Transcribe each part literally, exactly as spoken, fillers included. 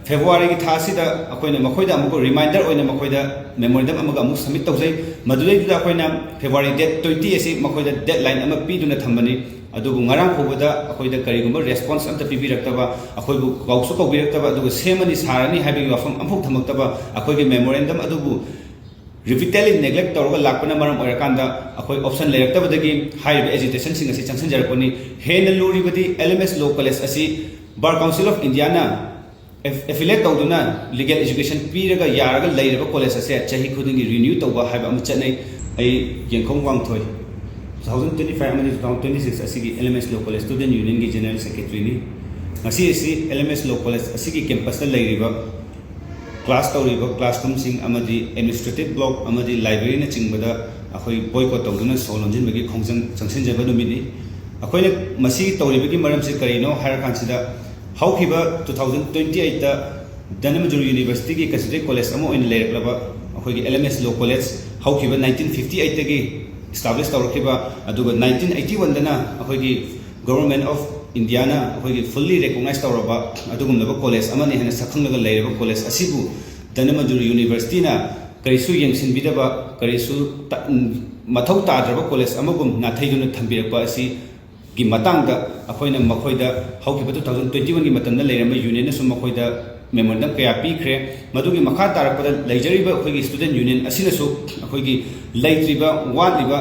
ꯐꯦꯕ꯭ꯔꯨꯋꯥꯔꯤꯒꯤ ꯊꯥ ꯑꯁꯤꯗ ꯑꯩꯈꯣꯏꯅ ꯃꯈꯣꯏꯗ ꯑꯃꯨꯛꯀ reminder ꯑꯣꯏꯅ ꯃꯈꯣꯏꯗ memorandum ꯑꯃꯒ ꯑꯃꯨꯛ submit ꯇꯧꯖꯩ꯫ ꯃꯗꯨꯗꯩꯗꯨꯗ ꯑꯩꯈꯣꯏꯅ February date twenty ꯑꯁꯤ ꯃꯈꯣꯏꯗ deadline ꯑꯃ ꯄꯤꯗꯨꯅ ꯊꯝꯕꯅꯤ꯫ ꯑꯗꯨꯕꯨ ꯉꯔꯥꯡ ꯐꯥꯎꯕꯗ ꯑꯩꯈꯣꯏꯗ ꯀꯔꯤꯒꯨꯝꯕ response ꯑꯝꯇ ꯄꯤꯕꯤꯔꯛꯇꯕ, ꯑꯩꯈꯣꯏꯕꯨ ꯀꯧꯁꯨ ꯀꯧꯕꯤꯔꯛꯇꯕ, ꯑꯗꯨꯒ ꯁꯦꯝꯃꯅꯤ ꯁꯥꯔꯅꯤ ꯍꯥꯏꯕꯒꯤ ꯋꯥꯐꯝ ꯑꯃꯐꯥꯎ ꯊꯝꯃꯛꯇꯕ, ꯑꯩꯈꯣꯏꯒꯤ memorandum ꯑꯗꯨꯕꯨ repeatedly neglect ꯇꯧꯔꯒ ꯂꯥꯛꯄꯅ ꯃꯔꯝ ꯑꯣꯏꯔꯀꯥꯟꯗ ꯑꯩꯈꯣꯏ option ꯂꯩꯔꯛꯇꯕꯗꯒꯤ ꯍꯥꯏꯔꯤꯕ agitationꯁꯤꯡ ꯑꯁꯤ ꯆꯪꯁꯤꯟꯖꯔꯛꯄꯅꯤ꯫ ꯍꯦꯟꯅ ꯂꯨꯔꯤꯕꯗꯤ L M S Law College ꯑꯁꯤ Bar Council of Indiaꯅ aff-, affiliate ꯇꯧꯗꯨꯅ legal education ꯄꯤꯔꯒ ꯌꯥꯔꯒ ꯂꯩꯔꯕ college ꯑꯁꯦ ꯆꯍꯤ ꯈꯨꯗꯤꯡꯒꯤ renew ꯇꯧꯕ ꯍꯥꯏꯕ ꯑꯃ ꯆꯠꯅꯩ꯫ ꯑꯩ ꯌꯦꯡꯈꯣꯡ ꯋꯥꯡꯊꯣꯏ, two thousand twenty-five ꯑꯃꯗꯤ two thousand twenty-six ꯑꯁꯤꯒꯤ L M S Law College Student Unionꯒꯤ General Secretaryꯅꯤ꯫ ꯉꯁꯤ ꯑꯁꯤ L M S Law College ꯑꯁꯤꯒꯤ campusꯇ ꯂꯩꯔꯤꯕ class ꯇꯧꯔꯤꯕ classroomꯁꯤꯡ ꯑꯃꯗꯤ administrative block ꯑꯃꯗꯤ libraryꯅꯆꯤꯡꯕꯗ ꯑꯩꯈꯣꯏ boycott ꯇꯧꯗꯨꯅ ꯁꯣ ꯂꯣꯟꯁꯤꯟꯕꯒꯤ ꯈꯣꯡꯖꯪ ꯆꯪꯁꯤꯟꯖꯕ ꯅꯨꯃꯤꯠꯅꯤ꯫ ꯑꯩꯈꯣꯏꯅ ꯃꯁꯤ ꯇꯧꯔꯤꯕꯒꯤ ꯃꯔꯝꯁꯤ ꯀꯔꯤꯅꯣ ꯍꯥꯏꯔꯀꯥꯟꯁꯤꯗ, ꯍꯧꯈꯤꯕ two thousand twenty-eightꯇ Dhanamanjuri Universityꯒꯤ concentric college ꯑꯃ ꯑꯣꯏꯅ ꯂꯩꯔꯛꯂꯕ ꯑꯩꯈꯣꯏꯒꯤ L M S Law College ꯍꯧꯈꯤꯕ nineteen fifty-eightꯇꯒꯤ establish ꯇꯧꯔꯛꯈꯤꯕ, ꯑꯗꯨꯒ nineteen eighty-oneꯗꯅ ꯑꯩꯈꯣꯏꯒꯤ Government of Indiaꯅ ꯑꯩꯈꯣꯏꯒꯤ fully recognize ꯇꯧꯔꯕ ꯑꯗꯨꯒꯨꯝꯂꯕ college ꯑꯃꯅꯤ ꯍꯥꯏꯅ ꯁꯛꯈꯪꯂꯒ ꯂꯩꯔꯕ college ꯑꯁꯤꯕꯨ ꯙꯅꯃꯟꯖꯨꯔꯤ Universityꯅ ꯀꯔꯤꯁꯨ ꯌꯦꯡꯁꯤꯟꯕꯤꯗꯕ, ꯀꯔꯤꯁꯨ ꯇ-, ꯃꯊꯧ ꯇꯥꯗ꯭ꯔꯕ college ꯑꯃꯒꯨꯝ ꯅꯥꯊꯩꯗꯨꯅ ꯊꯝꯕꯤꯔꯛꯄ ꯑꯁꯤꯒꯤ ꯃꯇꯥꯡꯗ ꯑꯩꯈꯣꯏꯅ ꯃꯈꯣꯏꯗ ꯍꯧꯈꯤꯕ two thousand twenty-oneꯒꯤ ꯃꯇꯝꯗ ꯂꯩꯔꯝꯕ unionꯅꯁꯨ ꯃꯈꯣꯏꯗ memorandum ꯀꯌꯥ ꯄꯤꯈ꯭ꯔꯦ꯫ ꯃꯗꯨꯒꯤ ꯃꯈꯥ ꯇꯥꯔꯛꯄꯗ ꯂꯩꯖꯔꯤꯕ ꯑꯩꯈꯣꯏꯒꯤ student union ꯑꯁꯤꯅꯁꯨ ꯑꯩꯈꯣꯏꯒꯤ ꯂꯩꯇ꯭ꯔꯤꯕ, ꯋꯥꯠꯂꯤꯕ,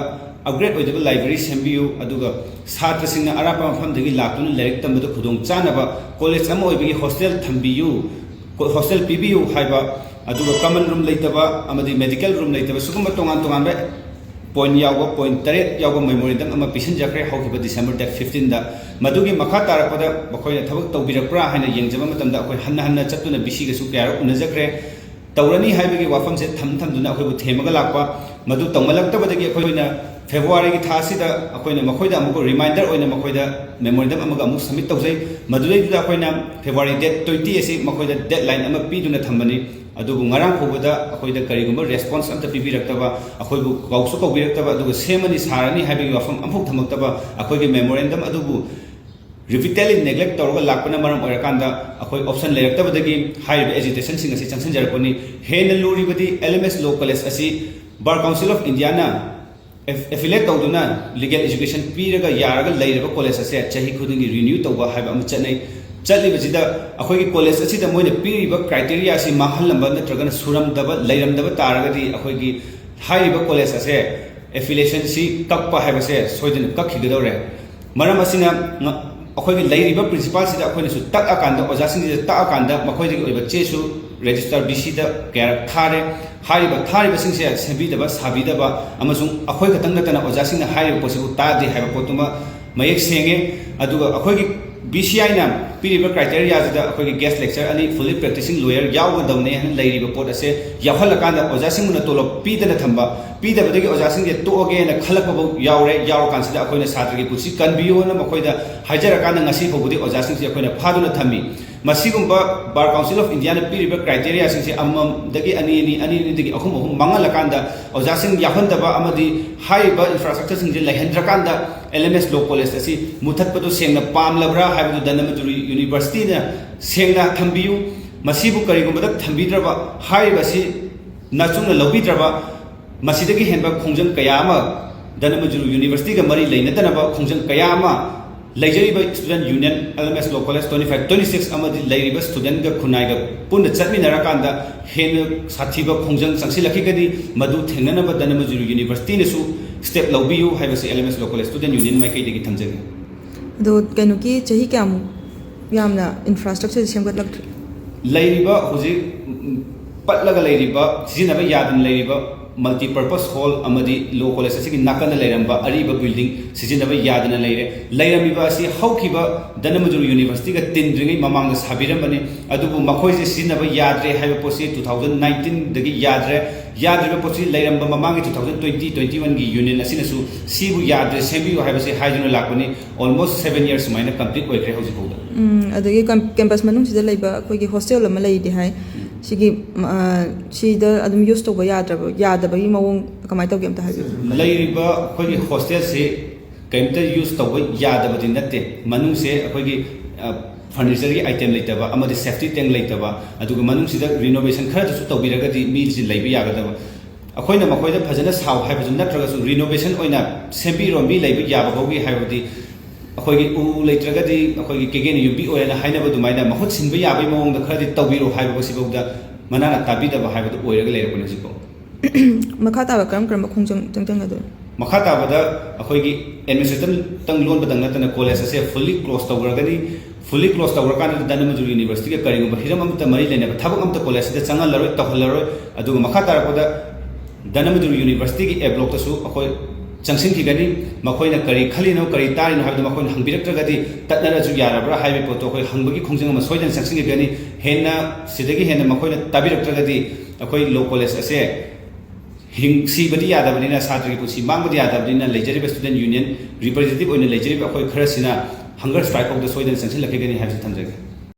upgrade ꯑꯣꯏꯗꯕ library ꯁꯦꯝꯕꯤꯌꯨ, ꯑꯗꯨꯒ ꯁꯥꯇ꯭ꯔꯁꯤꯡꯅ ꯑꯔꯥꯞꯄ ꯃꯐꯝꯗꯒꯤ ꯂꯥꯛꯇꯨꯅ ꯂꯥꯏꯔꯤꯛ ꯇꯝꯕꯗ ꯈꯨꯗꯣꯡ ꯆꯥꯅꯕ college ꯑꯃ ꯑꯣꯏꯕꯒꯤ hostel ꯊꯝꯕꯤꯌꯨ, hostel ꯄꯤꯕꯤꯌꯨ ꯍꯥꯏꯕ, ꯑꯗꯨꯒ common room ꯂꯩꯇꯕ ꯑꯃꯗꯤ medical room ꯂꯩꯇꯕ, ꯁꯤꯒꯨꯝꯕ ꯇꯣꯉꯥꯟ ꯇꯣꯉꯥꯟꯕ point ꯌꯥꯎꯕ, point ꯇꯔꯦꯠ ꯌꯥꯎꯕ memorandum ꯑꯃ ꯄꯤꯁꯤꯟꯖꯈ꯭ꯔꯦ ꯍꯧꯈꯤꯕ December date fifteenꯗ꯫ ꯃꯗꯨꯒꯤ ꯃꯈꯥ ꯇꯥꯔꯛꯄꯗ ꯃꯈꯣꯏꯅ ꯊꯕꯛ ꯇꯧꯕꯤꯔꯛꯄ꯭ꯔꯥ ꯍꯥꯏꯅ ꯌꯦꯡꯖꯕ ꯃꯇꯝꯗ ꯑꯩꯈꯣꯏ ꯍꯟꯅ ꯍꯟꯅ ꯆꯠꯇꯨꯅ VCꯒꯁꯨ ꯀꯌꯥꯔꯛ ꯎꯅꯖꯈ꯭ꯔꯦ꯫ ꯇꯧꯔꯅꯤ ꯍꯥꯏꯕꯒꯤ ꯋꯥꯐꯝꯁꯦ ꯊꯝ ꯊꯝꯗꯨꯅ ꯑꯩꯈꯣꯏꯕꯨ ꯊꯦꯝꯃꯒ ꯂꯥꯛꯄ, ꯃꯗꯨ ꯇꯧꯃꯜꯂꯛꯇꯕꯗꯒꯤ ꯑꯩꯈꯣꯏꯅ Februaryꯒꯤ ꯊꯥ ꯑꯁꯤꯗ ꯑꯩꯈꯣꯏꯅ ꯃꯈꯣꯏꯗ ꯑꯃꯨꯛꯀ reminder ꯑꯣꯏꯅ ꯃꯈꯣꯏꯗ memorandum ꯑꯃꯒ ꯑꯃꯨꯛ submit ꯇꯧꯖꯩ꯫ ꯃꯗꯨꯗꯩꯗꯨꯗ ꯑꯩꯈꯣꯏꯅ February date twenty ꯑꯁꯤ ꯃꯈꯣꯏꯗ deadline ꯑꯃ ꯄꯤꯗꯨꯅ ꯊꯝꯕꯅꯤ꯫ ꯑꯗꯨꯕꯨ ꯉꯔꯥꯡ ꯐꯥꯎꯕꯗ ꯑꯩꯈꯣꯏꯗ ꯀꯔꯤꯒꯨꯝꯕ response ꯑꯝꯇ ꯄꯤꯕꯤꯔꯛꯇꯕ, ꯑꯩꯈꯣꯏꯕꯨ ꯀꯧꯁꯨ ꯀꯧꯕꯤꯔꯛꯇꯕ, ꯑꯗꯨꯒ ꯁꯦꯝꯃꯅꯤ ꯁꯥꯔꯅꯤ ꯍꯥꯏꯕꯒꯤ ꯋꯥꯐꯝ ꯑꯃꯐꯥꯎ ꯊꯝꯃꯛꯇꯕ, ꯑꯩꯈꯣꯏꯒꯤ memorandum ꯑꯗꯨꯕꯨ Repeatedly neglect ꯇꯧꯔꯒ ꯂꯥꯛꯄꯅ ꯃꯔꯝ ꯑꯣꯏꯔꯀꯥꯟꯗ ꯑꯩꯈꯣꯏ option ꯂꯩꯔꯛꯇꯕꯗꯒꯤ ꯍꯥꯏꯔꯤꯕ agitationꯁꯤꯡ ꯑꯁꯤ ꯆꯪꯁꯤꯟꯖꯔꯛꯄꯅꯤ꯫ ꯍꯦꯟꯅ ꯂꯨꯔꯤꯕꯗꯤ L M S Law College ꯑꯁꯤ Bar Council of Indiaꯅ aff-, affiliate ꯇꯧꯗꯨꯅ legal education ꯄꯤꯔꯒ ꯌꯥꯔꯒ ꯂꯩꯔꯕ college ꯑꯁꯦ ꯆꯍꯤ ꯈꯨꯗꯤꯡꯒꯤ renew ꯇꯧꯕ ꯍꯥꯏꯕ ꯑꯃ ꯆꯠꯅꯩ꯫ ꯆꯠꯂꯤꯕꯁꯤꯗ ꯑꯩꯈꯣꯏꯒꯤ college ꯑꯁꯤꯗ ꯃꯣꯏꯅ ꯄꯤꯔꯤꯕ criteria ꯑꯁꯤ ꯃꯥꯡꯍꯜꯂꯝꯕ ꯅꯠꯇ꯭ꯔꯒꯅ ꯁꯨꯔꯝꯗꯕ, ꯂꯩꯔꯝꯗꯕ ꯇꯥꯔꯒꯗꯤ ꯑꯩꯈꯣꯏꯒꯤ ꯍꯥꯏꯔꯤꯕ college ꯑꯁꯦ affiliationꯁꯤ ꯀꯛꯄ ꯍꯥꯏꯕꯁꯦ ꯁꯣꯏꯗꯅ ꯀꯛꯈꯤꯒꯗꯧꯔꯦ꯫ ꯃꯔꯝ ꯑꯁꯤꯅ ꯉ-, ꯑꯩꯈꯣꯏꯒꯤ ꯂꯩꯔꯤꯕ principalꯁꯤꯗ ꯑꯩꯈꯣꯏꯅꯁꯨ ꯇꯛꯑꯀꯥꯟꯗ, ꯑꯣꯖꯥꯁꯤꯡꯁꯤꯗ ꯇꯛꯑꯀꯥꯟꯗ ꯃꯈꯣꯏꯗꯒꯤ ꯑꯣꯏꯕ ꯆꯦꯁꯨ register B Cꯗ ꯀꯌꯥꯔꯛ ꯊꯥꯔꯦ꯫ ꯍꯥꯏꯔꯤꯕ ꯊꯥꯔꯤꯕꯁꯤꯡꯁꯦ ꯁꯦꯝꯕꯤꯗꯕ, ꯁꯥꯕꯤꯗꯕ ꯑꯃꯁꯨꯡ ꯑꯩꯈꯣꯏ ꯈꯛꯇꯪ ꯅꯠꯇꯅ ꯑꯣꯖꯥꯁꯤꯡꯅ ꯍꯥꯏꯔꯤꯕ ꯄꯣꯠꯁꯤꯕꯨ ꯇꯥꯗꯦ ꯍꯥꯏꯕ ꯄꯣꯠꯇꯨꯃ ꯃꯌꯦꯛ ꯁꯦꯡꯉꯦ꯫ ꯑꯗꯨꯒ ꯑꯩꯈꯣꯏꯒꯤ B C Iꯅ ꯄꯤꯔꯤꯕ criteriaꯁꯤꯗ ꯑꯩꯈꯣꯏꯒꯤ guest lecturer ꯑꯅꯤ, fully practicing lawyer ꯌꯥꯎꯒꯗꯧꯅꯦ ꯍꯥꯏꯅ ꯂꯩꯔꯤꯕ ꯄꯣꯠ ꯑꯁꯦ ꯌꯥꯎꯍꯜꯂꯀꯥꯟꯗ ꯑꯣꯖꯥꯁꯤꯡꯕꯨꯅ ꯇꯣꯂꯣꯞ ꯄꯤꯗꯅ ꯊꯝꯕ, ꯄꯤꯗꯕꯗꯒꯤ ꯑꯣꯖꯥꯁꯤꯡꯁꯦ ꯇꯣꯛꯑꯒꯦꯅ ꯈꯜꯂꯛꯄꯐꯥꯎ ꯌꯥꯎꯔꯦ꯫ ꯌꯥꯎꯔꯀꯥꯟꯁꯤꯗ ꯑꯩꯈꯣꯏꯅ ꯁꯥꯇ꯭ꯔꯒꯤ ꯄꯨꯟꯁꯤ ꯀꯟꯕꯤꯌꯨꯅ ꯃꯈꯣꯏꯗ ꯍꯥꯏꯖꯔꯀꯥꯟꯗ ꯉꯁꯤ ꯐꯥꯎꯕꯗꯤ ꯑꯣꯖꯥꯁꯤꯡꯁꯦ ꯑꯩꯈꯣꯏꯅ ꯐꯥꯗꯨꯅ ꯊꯝꯃꯤ꯫ ꯃꯁꯤꯒꯨꯝꯕ Bar Council of Indiaꯅ ꯄꯤꯔꯤꯕ criteriaꯁꯤꯡꯁꯦ ꯑꯃꯃꯝꯗꯒꯤ ꯑꯅꯤ ꯑꯅꯤ, ꯑꯅꯤ ꯑꯅꯤꯗꯒꯤ ꯑꯍꯨꯝ ꯑꯍꯨꯝ ꯃꯥꯡꯍꯜꯂꯀꯥꯟꯗ ꯑꯣꯖꯥꯁꯤꯡ ꯌꯥꯎꯍꯟꯗꯕ ꯑꯃꯗꯤ ꯍꯥꯏꯔꯤꯕ infrastructureꯁꯤꯡꯁꯦ ꯂꯩꯍꯟꯗ꯭ꯔꯀꯥꯟꯗ L M S Law College ꯑꯁꯤ ꯃꯨꯊꯠꯄꯗꯨ ꯁꯦꯡꯅ ꯄꯥꯝꯂꯕ꯭ꯔꯥ ꯍꯥꯏꯕꯗꯨ ꯙꯅꯃꯟꯖꯨꯔꯤ Universityꯅ ꯁꯦꯡꯅ ꯊꯝꯕꯤꯌꯨ꯫ ꯃꯁꯤꯕꯨ ꯀꯔꯤꯒꯨꯝꯕꯗ ꯊꯝꯕꯤꯗ꯭ꯔꯕ, ꯍꯥꯏꯔꯤꯕ ꯑꯁꯤ ꯅꯆꯨꯡꯅ ꯂꯧꯕꯤꯗ꯭ꯔꯕ, ꯃꯁꯤꯗꯒꯤ ꯍꯦꯟꯕ ꯈꯣꯡꯖꯪ ꯀꯌꯥ ꯑꯃ, ꯙꯅꯃꯟꯖꯨꯔꯤ Universityꯒ ꯃꯔꯤ ꯂꯩꯅꯗꯅꯕ ꯈꯣꯡꯖꯪ ꯀꯌꯥ ꯑꯃ ꯂꯩꯖꯔꯤꯕ Student Union, L M S Law College twenty five, twenty six ꯑꯃꯗꯤ ꯂꯩꯔꯤꯕ studentꯒ ꯈꯨꯟꯅꯥꯏꯒ ꯄꯨꯟꯅ ꯆꯠꯃꯤꯟꯅꯔꯀꯥꯟꯗ ꯍꯦꯟꯅ ꯁꯥꯊꯤꯕ ꯈꯣꯡꯖꯪ ꯆꯪꯁꯤꯜꯂꯛꯈꯤꯒꯅꯤ꯫ ꯃꯗꯨ ꯊꯦꯡꯅꯅꯕ ꯙꯅꯃꯟꯖꯨꯔꯤ Universityꯅꯁꯨ step ꯂꯧꯕꯤꯌꯨ ꯍꯥꯏꯕꯁꯤ L M S Law College Student Union ꯃꯥꯏꯀꯩꯗꯒꯤ ꯊꯝꯖꯒꯦ꯫ ꯑꯗꯣ ꯀꯩꯅꯣꯒꯤ ꯆꯍꯤ ꯀꯌꯥꯃꯨꯛ ꯌꯥꯝꯅ infrastructureꯁꯦ ꯁꯦꯝꯒꯠꯂꯛꯇ꯭ꯔꯤ? ꯂꯩꯔꯤꯕ ꯍꯧꯖꯤꯛ, ꯎꯝ, ꯄꯠꯂꯒ ꯂꯩꯔꯤꯕ, ꯁꯤꯖꯤꯟꯅꯕ ꯌꯥꯗꯅ ꯂꯩꯔꯤꯕ multipurpose hall ꯑꯃꯗꯤ Law College ꯑꯁꯤꯒꯤ ꯅꯥꯀꯟꯗ ꯂꯩꯔꯝꯕ ꯑꯔꯤꯕ building ꯁꯤꯖꯤꯟꯅꯕ ꯌꯥꯗꯅ ꯂꯩꯔꯦ꯫ ꯂꯩꯔꯝꯃꯤꯕ ꯑꯁꯤ ꯍꯧꯈꯤꯕ ꯙꯅꯃꯟꯖꯨꯔꯤ Universityꯒ ꯇꯤꯟꯗ꯭ꯔꯤꯉꯩ ꯃꯃꯥꯡꯗ ꯁꯥꯕꯤꯔꯝꯕꯅꯤ, ꯑꯗꯨꯕꯨ ꯃꯈꯣꯏꯁꯦ ꯁꯤꯖꯤꯟꯅꯕ ꯌꯥꯗ꯭ꯔꯦ ꯍꯥꯏꯕ ꯄꯣꯠꯁꯤ two thousand nineteenꯗꯒꯤ ꯌꯥꯗ꯭ꯔꯦ꯫ ꯌꯥꯗ꯭ꯔꯤꯕ ꯄꯣꯠꯁꯤ ꯂꯩꯔꯝꯕ ꯃꯃꯥꯡꯒꯤ two thousand twenty, twenty oneꯒꯤ union ꯑꯁꯤꯅꯁꯨ ꯁꯤꯕꯨ ꯌꯥꯗ꯭ꯔꯦ, ꯁꯦꯝꯕꯤꯌꯨ ꯍꯥꯏꯕꯁꯦ ꯍꯥꯏꯗꯨꯅ ꯂꯥꯛꯄꯅꯤ꯫ Almost seven years ꯁꯨꯃꯥꯏꯅ complete ꯑꯣꯏꯈ꯭ꯔꯦ ꯍꯧꯖꯤꯛ ꯐꯥꯎꯗ꯫ ꯎꯝ, ꯑꯗꯒꯤ ꯀꯝ-, campus ꯃꯅꯨꯡꯁꯤꯗ ꯂꯩꯕ ꯑꯩꯈꯣꯏꯒꯤ hostel ꯑꯃ ꯂꯩꯗꯤ ꯍꯥꯏ꯫ ꯁꯤꯒꯤ, ꯎꯝ, ꯑ, ꯁꯤꯗ ꯑꯗꯨꯝ use ꯇꯧꯕ ꯌꯥꯗ꯭ꯔꯕ, ꯌꯥꯗꯕꯒꯤ ꯃꯑꯣꯡ ꯀꯃꯥꯏꯅ ꯇꯧꯒꯦ ꯑꯝꯇ ꯍꯥꯏꯕꯤꯌꯨ꯫ ꯂꯩꯔꯤꯕ ꯑꯩꯈꯣꯏꯒꯤ hostelꯁꯤ ꯀꯔꯤꯝꯇ ꯌꯨꯁ ꯇꯧꯕ ꯌꯥꯗꯕꯗꯤ ꯅꯠꯇꯦ꯫ ꯃꯅꯨꯡꯁꯦ ꯑꯩꯈꯣꯏꯒꯤ ꯐꯔꯅꯤꯆꯔꯒꯤ ꯑꯥꯏꯇꯦꯝ ꯂꯩꯇꯕ ꯑꯃꯗꯤ ꯁꯦꯐꯇꯤ ꯇꯦꯡ ꯂꯩꯇꯕ, ꯑꯗꯨꯒ ꯃꯅꯨꯡꯁꯤꯗ ꯔꯤꯅꯣꯚꯦꯁꯟ ꯈꯔꯗꯁꯨ ꯇꯧꯕꯤꯔꯒꯗꯤ ꯃꯤꯁꯤ ꯂꯩꯕ ꯌꯥꯒꯗꯕ꯫ ꯑꯩꯈꯣꯏꯅ ꯃꯈꯣꯏꯗ ꯐꯖꯅ ꯁꯥꯎ ꯍꯥꯏꯕꯁꯨ ꯅꯠꯇ꯭ꯔꯒꯁꯨ, ꯔꯤꯅꯣꯚꯦꯁꯟ ꯑꯣꯏꯅ ꯁꯦꯝꯕꯤꯔꯣ, ꯃꯤ ꯂꯩꯕ ꯌꯥꯕ ꯐꯥꯎꯒꯤ ꯍꯥꯏꯕꯗꯤ, ꯑꯩꯈꯣꯏꯒꯤ ꯎ ꯂꯩꯇ꯭ꯔꯒꯗꯤ ꯑꯩꯈꯣꯏꯒꯤ ꯀꯦꯒꯦꯅ ꯌꯨꯝꯕꯤ ꯑꯣꯏ ꯍꯥꯏꯅ ꯍꯥꯏꯅꯕ ꯑꯗꯨꯃꯥꯏꯅ ꯃꯍꯨꯠ ꯁꯤꯟꯕ ꯌꯥꯕꯒꯤ ꯃꯑꯣꯡꯗ ꯈꯔꯗꯤ ꯇꯧꯕꯤꯔꯣ ꯍꯥꯏꯕꯁꯤꯐꯥꯎꯗ ꯃꯅꯥꯅ ꯇꯥꯕꯤꯗꯕ ꯍꯥꯏꯕꯗꯨ ꯑꯣꯏꯔꯒ ꯂꯩꯔꯕꯅꯤ ꯍꯧꯖꯤꯛꯐꯥꯎ꯫ ꯃꯈꯥ ꯇꯥꯕ ꯀꯔꯝ ꯀꯔꯝꯕ ꯈꯣꯡꯖꯪ ꯆꯪꯊꯅꯗꯣꯏꯅꯣ? ꯃꯈꯥ ꯇꯥꯕꯗ ꯑꯩꯈꯣꯏꯒꯤ ꯑꯦꯗꯃꯤꯅꯤꯁꯇ꯭ꯔꯦꯁꯟꯇꯪ ꯂꯣꯟꯕꯗꯪ ꯅꯠꯇꯅ ꯀꯣꯂꯦꯖ ꯑꯁꯦ fully close ꯇꯧꯈ꯭ꯔꯒꯅꯤ꯫ Fully close ꯇꯧꯈ꯭ꯔꯀꯥꯟꯗ Dhanamanjuri ꯌꯨꯅꯤꯚꯔꯁꯤꯇꯤꯒ ꯀꯔꯤꯒꯨꯝꯕ ꯍꯤꯔꯝ ꯑꯃꯠꯇ ꯃꯔꯤ ꯂꯩꯅꯕ ꯊꯕꯛ ꯑꯃꯠꯇ ꯀꯣꯂꯦꯖꯁꯤꯗ ꯆꯪꯍꯜꯂꯔꯣꯏ, ꯇꯧꯍꯜꯂꯔꯣꯏ꯫ ꯑꯗꯨꯒ ꯃꯈꯥ ꯇꯥꯔꯛꯄꯗ ꯙꯅꯃꯟꯖꯨꯔꯤ ꯌꯨꯅꯤꯚꯔꯁꯤꯇꯤꯒꯤ ꯑꯦ ꯕ꯭ꯂꯣꯛꯇꯁꯨ ꯑꯩꯈꯣꯏ ꯆꯪꯁꯤꯟꯈꯤꯒꯅꯤ꯫ ꯃꯈꯣꯏꯅ ꯀꯔꯤ ꯈꯜꯂꯤꯅꯣ, ꯀꯔꯤ ꯇꯥꯔꯤꯅꯣ ꯍꯥꯏꯕꯗꯨ ꯃꯈꯣꯏꯅ ꯍꯪꯕꯤꯔꯛꯇ꯭ꯔꯒꯗꯤ ꯇꯠꯅꯔꯁꯨ ꯌꯥꯔꯕ꯭ꯔꯥ ꯍꯥꯏꯕꯒꯤ ꯄꯣꯠꯇꯣ ꯑꯩꯈꯣꯏ ꯍꯪꯕꯒꯤ ꯈꯣꯡꯖꯪ ꯑꯃ ꯁꯣꯏꯗꯅ ꯆꯪꯁꯤꯟꯈꯤꯒꯅꯤ꯫ ꯍꯦꯟꯅ, ꯁꯤꯗꯒꯤ ꯍꯦꯟꯅ ꯃꯈꯣꯏꯅ ꯇꯥꯕꯤꯔꯛꯇ꯭ꯔꯒꯗꯤ ꯑꯩꯈꯣꯏ ꯂꯣ ꯀꯣꯂꯦꯖ ꯑꯁꯦ ꯍꯤꯡ-, ꯁꯤꯕꯗꯤ ꯌꯥꯗꯕꯅꯤꯅ, ꯁꯥꯇ꯭ꯔꯒꯤ ꯄꯨꯟꯁꯤ ꯃꯥꯡꯕꯗꯤ ꯌꯥꯗꯕꯅꯤꯅ, ꯂꯩꯖꯔꯤꯕ ꯁ꯭ꯇꯨꯗꯦꯟ ꯌꯨꯅꯤꯌꯟ ꯔꯤꯄ꯭ꯔꯖꯦꯟꯇꯦꯇꯤꯚ ꯑꯣꯏꯅ ꯂꯩꯖꯔꯤꯕ ꯑꯩꯈꯣꯏ ꯈꯔꯁꯤꯅ ꯍꯪꯒꯔ ꯁ꯭ꯇ꯭ꯔꯥꯏꯛ ꯐꯥꯎꯗ ꯁꯣꯏꯗꯅ ꯆꯪꯁꯤꯜꯂꯛꯈꯤꯒꯅꯤ ꯍꯥꯏꯕꯁꯤ ꯊꯝꯖꯒꯦ꯫